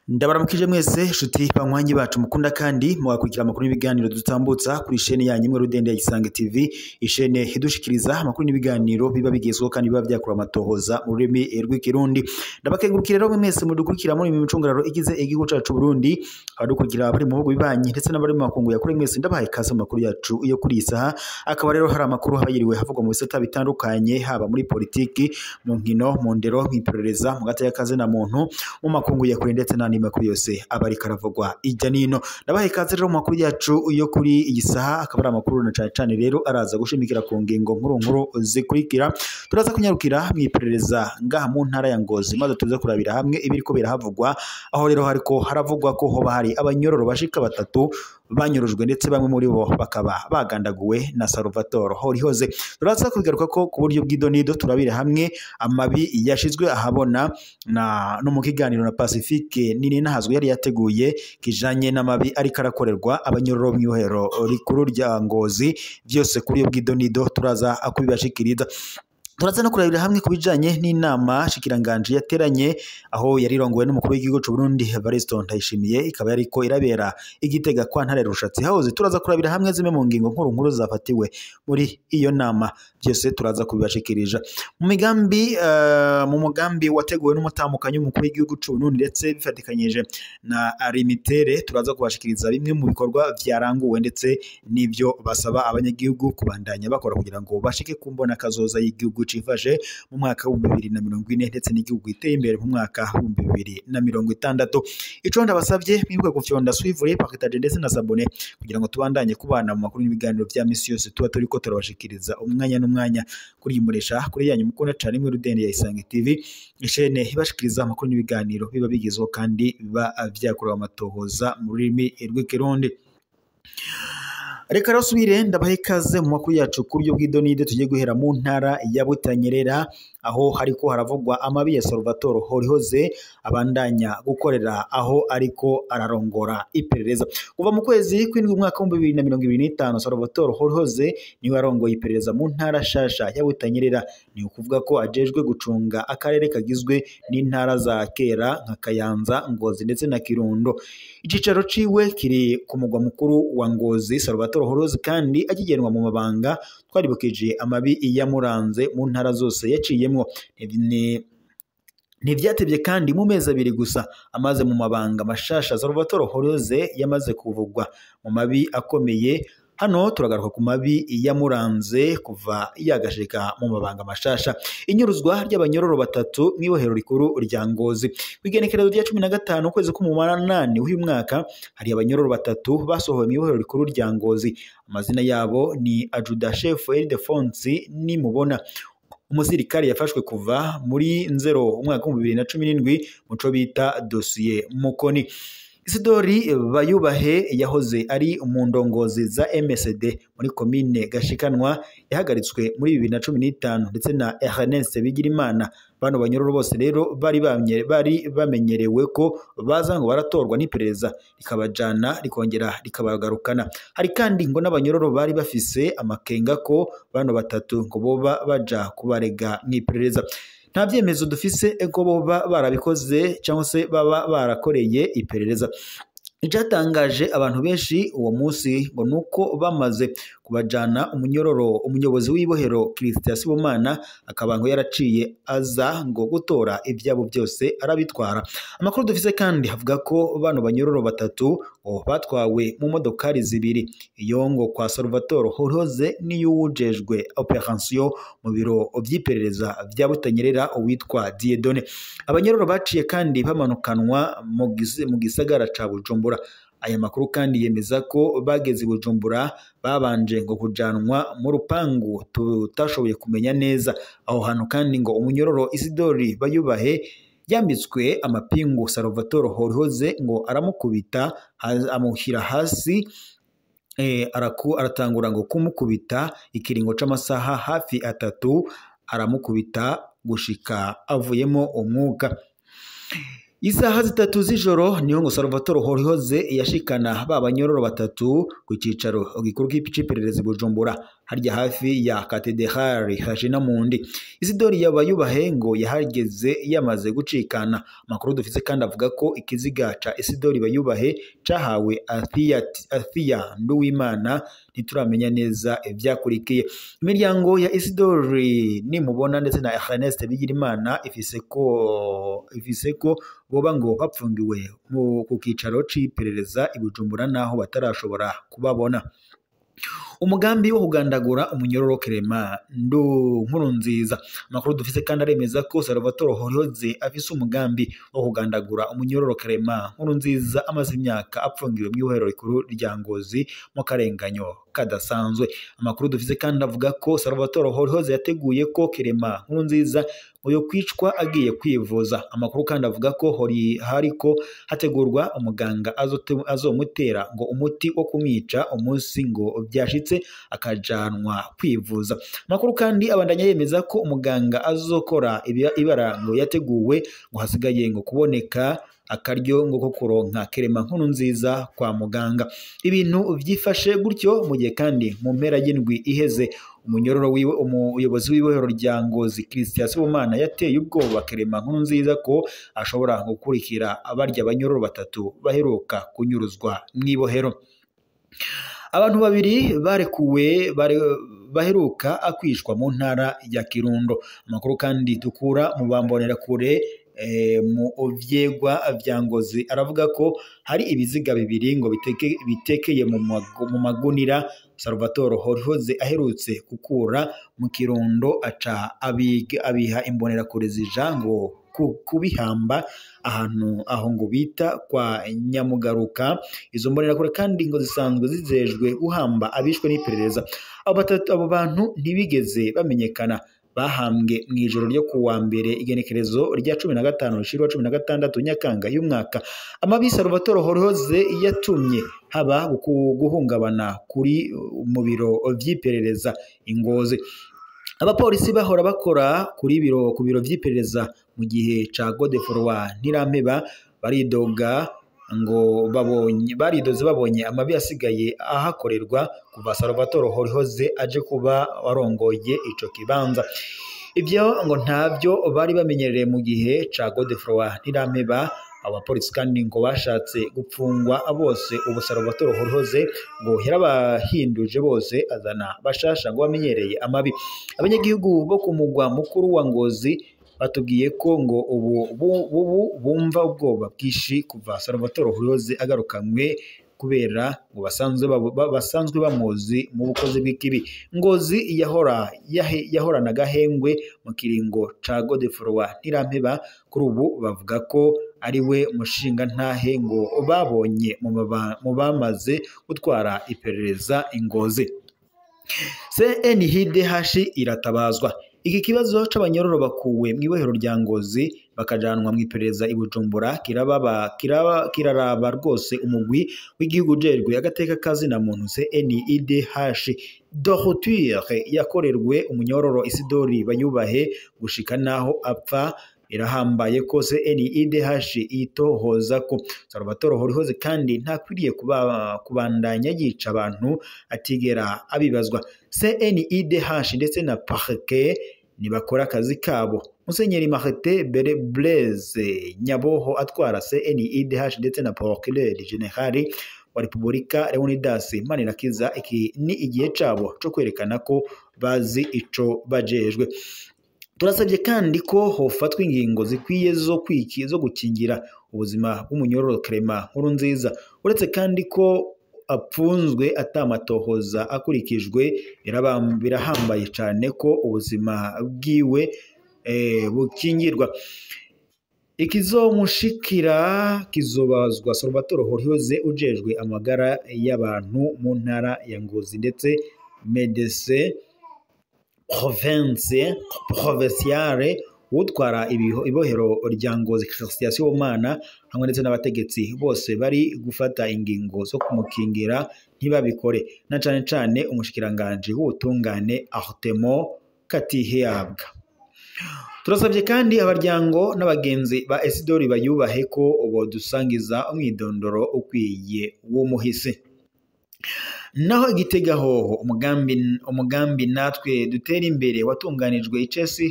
Ndabaramukije mwese nshuti banywanyi bacu mukunda kandi mugakurikira amakuru n'ibiganiro dutambutsa kuri shene yanyu imwe rudende ya Isange TV, ishene idushikiriza amakuru n'ibiganiro biba bigezweho kandi biba byakura amatohoza mu rurimi rw'ikirundi. Ndabakengurukira rero mwese mudukurikira muri mi micungararo igize igihugu cacu Burundi, abadukurikira bari mu bihugu bibanyi ndetse n'abari mu makungu ya kure, mwese ndabahaye ikaze mu makuru yacu yo kuri iyi saha. Akaba rero hari amakuru aba yiriwe havugwa mu bisata bitandukanye, haba muri politiki, mu nkino, mu ndero, mw'iperereza, mu gateka na muntu, mu makungu ya kure ndetse n'andi makuru yose aba ariko aravugwa ijya nino. Ndabahaye ikaze rero mu makuru yacu yo kuri iyi saha, akaba ari amakuru na cane cane rero araza gushimikira ku ngingo nkuru nkuru zikurikira. Turaza kunyarukira mw'iperereza ngaha mu ntara ya Ngozi, maze tuze kurabira hamwe ibiriko birahavugwa, aho rero hariko haravugwa ko hoba hari abanyororo bashika batatu banyorojwe ndetse bamwe muri bo bakaba bagandaguwe na Salvatore Horihoze. Turaza kubigaruka ko ku buryo bw'idonido, turabire hamwe amabi yashizwe ahabona na no mu kiganiro na Pacifique nini nahazwe yari yateguye kijanye n'amabi ariko arakorerwa abanyororo mw'ibohero rikuru rya Ngozi. Byose kuri iyo bw'idonido turaza kubibashikiriza. Turaza no kurabira hamwe kubijanye n'inama shikiranganje yateranye, aho yarirongowe n'umukuru w'igihugu c'u Burundi Evariste Ndayishimiye, ikaba yariko irabera igitega kwa Ntare Rushatsi House. Turaza kurabira hamwe zimwe mu ngingo nkuru nkuru zafatiwe muri iyo nama, byose turaza kubibashikirija. Mu migambi mu mugambi wateguwe n'umutamukanyi w'umukuru w'igihugu c'u Burundi ndetse bifatikanyije na Arimitere, turaza kubashikiriza bimwe mu bikorwa vyaranguwe ndetse n'ivyo basaba abanyagihugu kubandanya bakora kugira ngo bashike ku mbona kazoza y'igihugu cifashe mu mwaka wa 2040 ndetse n'igihugu giteye imbere mu mwaka wa 2060. Ico ndabasavye mwibuke gufyonda suivre, partager ndetse na s'abonner kugira ngo tubandanye kubana mu makuru n'ibiganiro vya misi yose tuba turiko turabashikiriza umwanya n'umwanya kuri imuresha kuri yanyu mukunda cane imwe rudende ya Isange TV, ishene ibashikiriza amakuru n'ibiganiro biba bigezweho kandi biba vyakorewe amatohoza mu rurimi rw'ikirundi. Reka rero subire ndabahe ikaze mu makuru yacu ku buryo bw'idonide. Tugiye guhera mu ntara ya Butanyerera, aho hariko haravugwa amabi ya Salvatore Horihoze abandanya gukorera aho ariko ararongora iperereza. Kuva mu kwezi kw'indwi umwaka wa 2025, Salvatore Horihoze niwe arongoye iperereza mu ntara shasha ya Butanyerera. Ni ukuvuga ko ajejwe gucunga akarere kagizwe n'intara za kera nka Kayanza, Ngozi ndetse na Kirundo. Icicaro ciwe kiri ku mugwa mukuru wa Ngozi. Salvatore Horihoze kandi akigenwa mu mabanga, twaribukije amabi yamuranze mu ntara zose yaciyemwo. Ntivyatevye kandi mu mezi abiri gusa amaze mu mabanga mashasha, Salvatore Horihoze yamaze kuvugwa mu mabi akomeye. Hano turagaruka ku mabi yamuranze kuva yagashika mu mabanga mashasha. Inyuruzwa ry'abanyororo batatu mw'ibohero rikuru rya Ngozi. Kw'igenekerezo rya 15 ukwezi k'umunani w'uyu mwaka, hari abanyororo batatu basohowe mw'ibohero rikuru rya Ngozi. Amazina yabo ni Ajuda Chef Ildefonsi Nimubona, umusirikare yafashwe kuva muri Nzero umwaka wa 2017 muco bita dosiye Mukoni. Isidori Bayubahe yahoze ari mu ndongozi za MSD muri komine Gashikanwa, yahagaritswe muri 2015 ndetse na Ernest Bigirimana. Bano banyororo bose rero bari bamenyerewe ko baza ngo baratorwa n'iperereza rikabajana rikongera rikabagarukana. Hari kandi ngo n'abanyororo bari bafise amakenga ko bano batatu ngo boba baja kubarega mw'iperereza. Nta vyemezo dufise ko boba barabikoze cyangwa se baba barakoreye iperereza. Icatangaje abantu benshi uwo munsi ngo nuko bamaze kubajana umunyororo, umuyobozi w'ibohero Christian Sibomana akaba ngo yaraciye aza ngo gutora ivyabo byose arabitwara. Amakuru dufise kandi havuga ko bano banyororo batatu batwawe mu modokari zibiri, iyo ngo kwa Salvatore Horihoze n'iyuwujejwe operation mu biro vy'iperereza vya Butanyerera uwitwa Dieudonné. Abanyororo baciye kandi bamanukanwa mu gisagara ca Bujumbura. Aya makuru kandi yemeza ko bageze i Bujumbura babanje ngo kujanwa mu rupangu tutashoboye kumenya neza. Aho hantu kandi ngo umunyororo Isidori Bayubahe yambitswe amapingu, Salvatore Horihoze ngo aramukubita amushyira hasi, aratangura ngo kumukubita ikiringo c'amasaha hafi atatu, aramukubita gushika avuyemo umwuka. Isaha zitatu z'ijoro niho ngo Salvatore Horihoze yashikana ba banyororo batatu ku cicaro gikuru c'iperereza i Bujumbura. harya hafi ya Katedrali Regina Mundi. Isidori Bayubahe ngo yahageze yamaze gucikana. Amakuru dufise kandi avuga ko ikiziga ca Isidori Bayubahe cahawe Athia Nduwimana, ntituramenya neza ivyakurikiye. Imiryango ya Isidori Nimubona ndetse na Ernest Bigirimana ifise ko boba ngo bapfungiwe ku kicaro c'iperereza i Bujumbura, naho batarashobora kubabona. Umugambi wo kugandagura umunyororo Clement Nkurunziza. Amakuru dufise kandi aremeza ko Salvatore Horihoze afise umugambi wo kugandagura umunyororo Clement Nkurunziza amaze imyaka apfungiwe mw'ibohero rikuru rya Ngozi mu karenganyo kadasanzwe. Amakuru dufise kandi avuga ko Salvatore Horihoze yateguye ko Clement Nkurunziza ngo yo kwicwa agiye kwivuza. Amakuru kandi avuga ko hariko hategurwa umuganga azomutera ngo umuti wo kumwica umunsi ngo byashitse akajanwa kwivuza. Amakuru kandi abandanya yemeza ko umuganga azokora ibara ngo yateguwe ngo hasigaye ngo kuboneka akaryo ngo ko kuronka Clement Nkurunziza kwa muganga. Ibintu vyifashe gutyo mu gihe kandi mu mpera y'indwi iheze umunyororo wiwe umuyobozi w'ibohero rya Ngozi Christian Sibomana yateye ubwoba Clement Nkurunziza ko ashobora gukurikira abarya abanyororo batatu baheruka kunyuruzwa mw'ibohero. Abantu babiri barekuwe baheruka akwishwa mu ntara ya Kirundo. Amakuru kandi dukura mu bambonera kure mu vyegwa vya Ngozi aravuga ko hari ibiziga bibiri ngo bitekeye mu magunira Salvatore Horihoze aherutse gukura mu Kirundo, aca abiha imbonera kure zija ngo kubihamba ahantu aho ngo bita kwa Nyamugaruka. Izo mbonerakure kandi ngo zisanzwe zizejwe guhamba abishwe n'iperereza. Abo bantu ntibigeze bamenyekana, bahambwe mu ijoro ryo kuwa mbere igenekerezo rya 15 rishirwa 16 Nyakanga y'umwaka. Amabi Salvatore Horihoze yatumye haba guhungabana kuri mu biro vy'iperereza i Ngozi. Abapolisi bahora bakora ku biro vy'iperereza mu gihe ca Godefroid Ntirampeba baridoga ngo baridoze babonye amabi asigaye ahakorerwa kuva Salvatore Horihoze aje kuba warongoye ico kibanza. Ivyo ngo ntavyo bari bamenyereye mu gihe ca Godefroid Ntirampeba. Abapolisi kandi ngo bashatse gupfungwa bose. Ubu Salvatore Horihoze ngo yarabahinduje bose azana bashasha ngo bamenyereye amabi. Abanyagihugu bo ku mugwa mukuru wa Ngozi batubwiye ko ngo ubu bumva ubwoba bwinshi kuva Salvatore Horihoze agarukanywe, kubera ngo basanzwe bamuzi mu bukozi bw'ikibi. Ngozi yahorana agahengwe mu kiringo ca Godefroid Ntirampeba, kuri ubu bavuga ko ari we mushinga ntahe ngo babonye mu bamaze gutwara iperereza i Ngozi. CNIDH iratabazwa. Iki kibazo c'abanyororo bakuwe mw'ibohero rya Ngozi bakajanwa mw'iperereza i Bujumbura kiraraba rwose umugwi w'igihugu ujejwe agateka kazina muntu CNIDH. Torture yakorerwe umunyororo Isidori Bayubahe gushika naho apfa irahambaye ko CNIDH itohoza ko Salvatore Horihoze kandi ntakwiriye kubandanya yica abantu atigera abibazwa. CNIDH ndetse na parquet nibakora akazi kabo. Musenyeri Martin Blaise Nyaboho atwara CNIDH ndetse na Procureur General wa Repubulika Leonidas Manirakiza, iki ni igihe cabo co kwerekana ko bazi ico bajejwe. Turasabye kandi ko hofatwa ingingo zikwiye zo gukingira ubuzima bw'umunyororo Clement Nkurunziza. Uretse kandi ko apfunzwe atamatohoza akurikijwe, birahambaye cyane ko ubuzima bwiwe bukingirwa. Ikizomushikira kizobazwa Salvatore Horihoze ujejwe amagara y'abantu mu ntara ya Ngozi ndetse Medecin Provinciale utwara ibohero rya Ngozi Christian Sibomana hamwe ndetse n'abategetsi bose bari gufata ingingo zo kumukingira ntibabikore, na cane cane umushikiranganje w'ubutungane Artemo Katihabwa. Turasabye kandi abaryango n'abagenzi ba Isidori Bayubahe ko bodusangiza umwidondoro ukwiye w'umuhisi. Naho Igitega hoho umugambi natwe dutera imbere watunganijwe icesi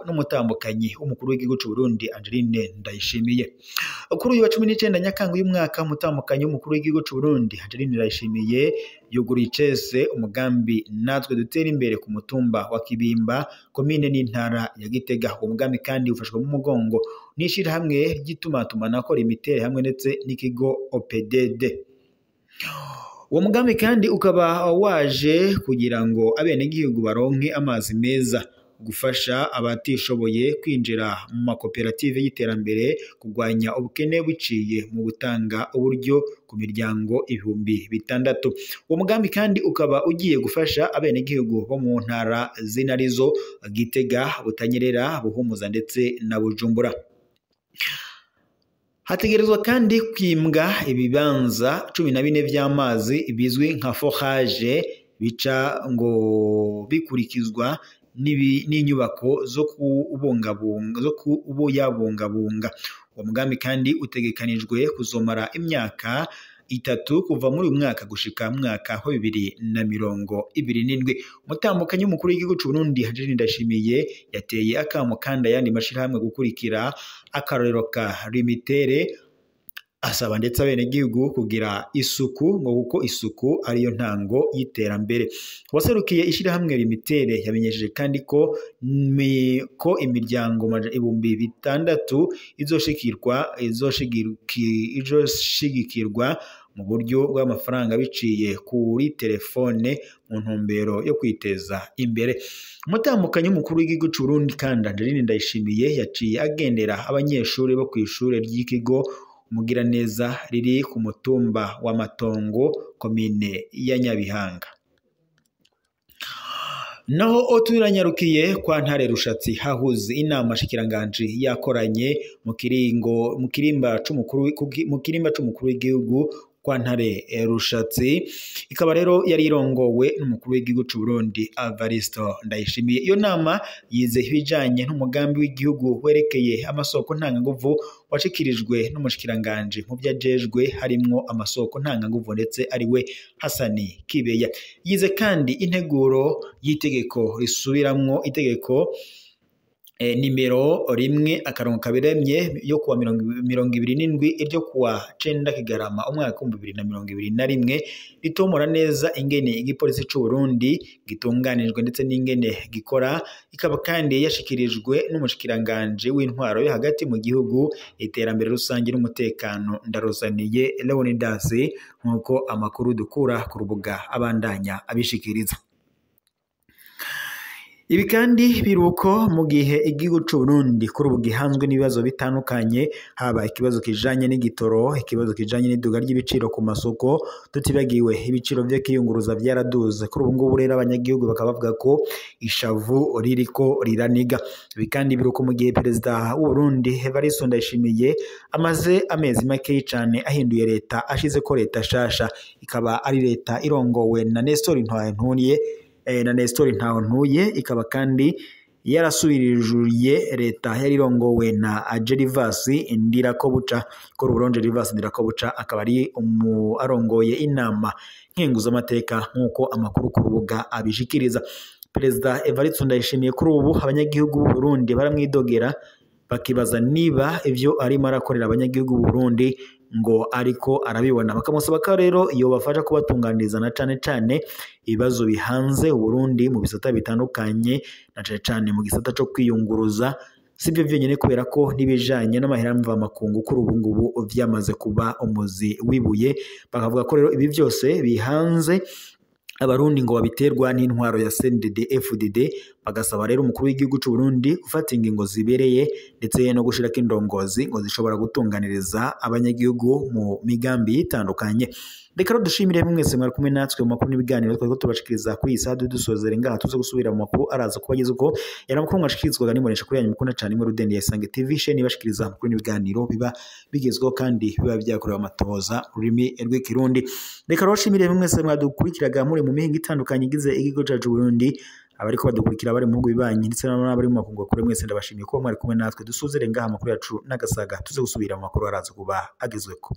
n'umutambukanyi w'umukuru w'igihugu c'u Burundi Angeline Ndayishimiye. Kuri uyu wa 19 Nyakanga uyu mwaka, umutambukanyi w'umukuru w'igihugu c'u Burundi Angeline Ndayishimiye yuguruye icese umugambi natwe dutera imbere ku mutumba wa Kibimba, komine n'intara ya Gitega. Uwo mugambi kandi ufashwe mu mugongo n'ishirahamwe ry'itumatumanako Limitere hamwe ndetse n'ikigo OPDD. Uwo mugambi kandi ukaba waje kugira ngo abenegihugu baronke amazi meza, gufasha abatishoboye kwinjira mu makoperative y'iterambere, kurwanya ubukene biciye mu gutanga uburyo ku miryango 6000. Uwo mugambi kandi ukaba ugiye gufasha abenegihugu bo mu ntara zinarizo Gitega, Butanyerera, Buhumuza ndetse na Bujumbura. Hategerezwa kandi kwimbwa ibibanza 14 vy'amazi bizwi nka forage bica ngo bikurikizwa n'inyubako zo kubuyabungabunga. Uwo mugambi kandi utegekanijwe kuzomara imyaka 3 kuva muri uyu mwaka gushika mwaka wa 2027. Umutambukanyi w'umukuru w'igihugu c'u Burundi Angeline Ndayishimiye yateye akamo kandi ayandi mashirahamwe gukurikira akarorero ka Limitere, asaba ndetse abenegihugu kugira isuku ngo kuko isuku ariyo ntango y'iterambere. Uwaserukiye ishirahamwe Limitere yamenyesheje kandi ko imiryango 6000 izoshigikirwa mu buryo bw'amafaranga biciye kuri telefone mu ntumbero yo kwiteza imbere. Umutambukanyi w'umukuru w'igihugu c'u Burundi kandi Angeline Ndayishimiye yaciye agendera abanyeshuri bo kw'ishure ry'ikigo Mugiraneza riri ku mutumba wa Matongo, komine ya Nyabihanga. Naho turanyarukiye kwa Ntare Rushatsi hahuze inama shikiranganji yakoranye mu kirimba c'umukuru w'igihugu kwa Ntare Rushatsi, ikaba rero yari irongowe n'umukuru w'igihugu c'u Burundi Evaristo Ndayishimiye. Iyo nama yize ibijanye n'umugambi w'igihugu werekeye amasoko ntanganguvu washikirijwe n'umushikiranganje mu vyajejwe harimwo amasoko ntanganguvu ndetse ariwe Hasani Kibeya. Yize kandi integuro y'itegeko risubiramwo itegeko nimero 1-2 yo kuwa 27 iryo kuwa 9 Kigarama umwaka 2021 ritomora neza ingene igipolisi c'u Burundi gitunganijwe ndetse n'ingene gikora. Ikaba kandi yashikirijwe n'umushikiranganje w'intwaro yo hagati mu gihugu, iterambere rusange n'umutekano Ndaruzaniye Leonidas, nkuko amakuru dukura ku rubuga abandanya abishikiriza. Ibi kandi biruko mu gihe igihugu c'u Burundi kuri ubu gihanzwe n'ibibazo bitandukanye, haba ikibazo kijanye n'igitoro, ikibazo kijanye n'iduga ry'ibiciro ku masoko, tutibagiwe ibiciro vyo kwiyunguruza vyaraduze. Kuri ubu ngubu rero abanyagihugu bakaba bavuga ko ishavu ririko riraniga. Ibi kandi biruko mu gihe perezida w'u Burundi Evariste Ndayishimiye amaze amezi make cane ahinduye leta, ashize ko leta shasha, ikaba ari leta irongowe na Nestor Ntahontuye, ikaba kandi yarasubirijuriye leta yari irongowe na Gervas Ndirakobuca. Kuri ubu Gervas Ndirakobuca akaba ari arongoye inama nkenguzamateka nk'uko amakuru ku rubuga abishikiriza. Perezida Evariste Ndayishimiye kuri ubu abanyagihugu b'u Burundi baramwidogera bakibaza niba ivyo arimo arakorera abanyagihugu b'u Burundi ngo ariko arabibona, bakamusaba ko rero iyo bafasha kubatunganiriza na cane cane ibibazo bihanze Burundi mu bisata bitandukanye, na cane cane mu gisata co kwiyunguruza. Sibyo vyonyene kubera ko n'ibijanye n'amahera mvamakungu kuri ubu ngubu vyamaze kuba umuzi wibuye. Bakavuga ko rero ibi vyose bihanze abarundi ngo babiterwa n'intwaro ya CNDD FDD, bagasaba rero umukuru w'igihugu c'u Burundi gufata ingingo zibereye ndetse no gushirako indongozi ngo zishobora gutunganiriza abanyagihugu mu migambi itandukanye. Reka rero dushimire mwese mwari kumwe natwe mu makuru n'ibiganiro twariko tubashikiriza kuri iyi saha. Dusozere ngaha tuze gusubira mu makuru araza kubageza uko yari amakuru mwashikirizwaga n'imbonesha kuri yanyu mukunda cane imwe Rudende ya Isange TV, sheni ibashikiriza amakuru n'ibiganiro biba bigezweho kandi biba vyakorewe amatohoza rurimi rw'ikirundi. Reka rero shimire mwese mwadukurikiraga muri mu mihingo itandukanye igize igihugu cacu Burundi, abariko badukurikira bari mu bihugu bibanyi ndetse n'abari mu makungu kure, mwese ndabashimiye kuba mwari kumwe natwe. Dusuzere ngaha amakuru yacu n'agasaga, tuze gusubira mu makuru araza kuba agezweko.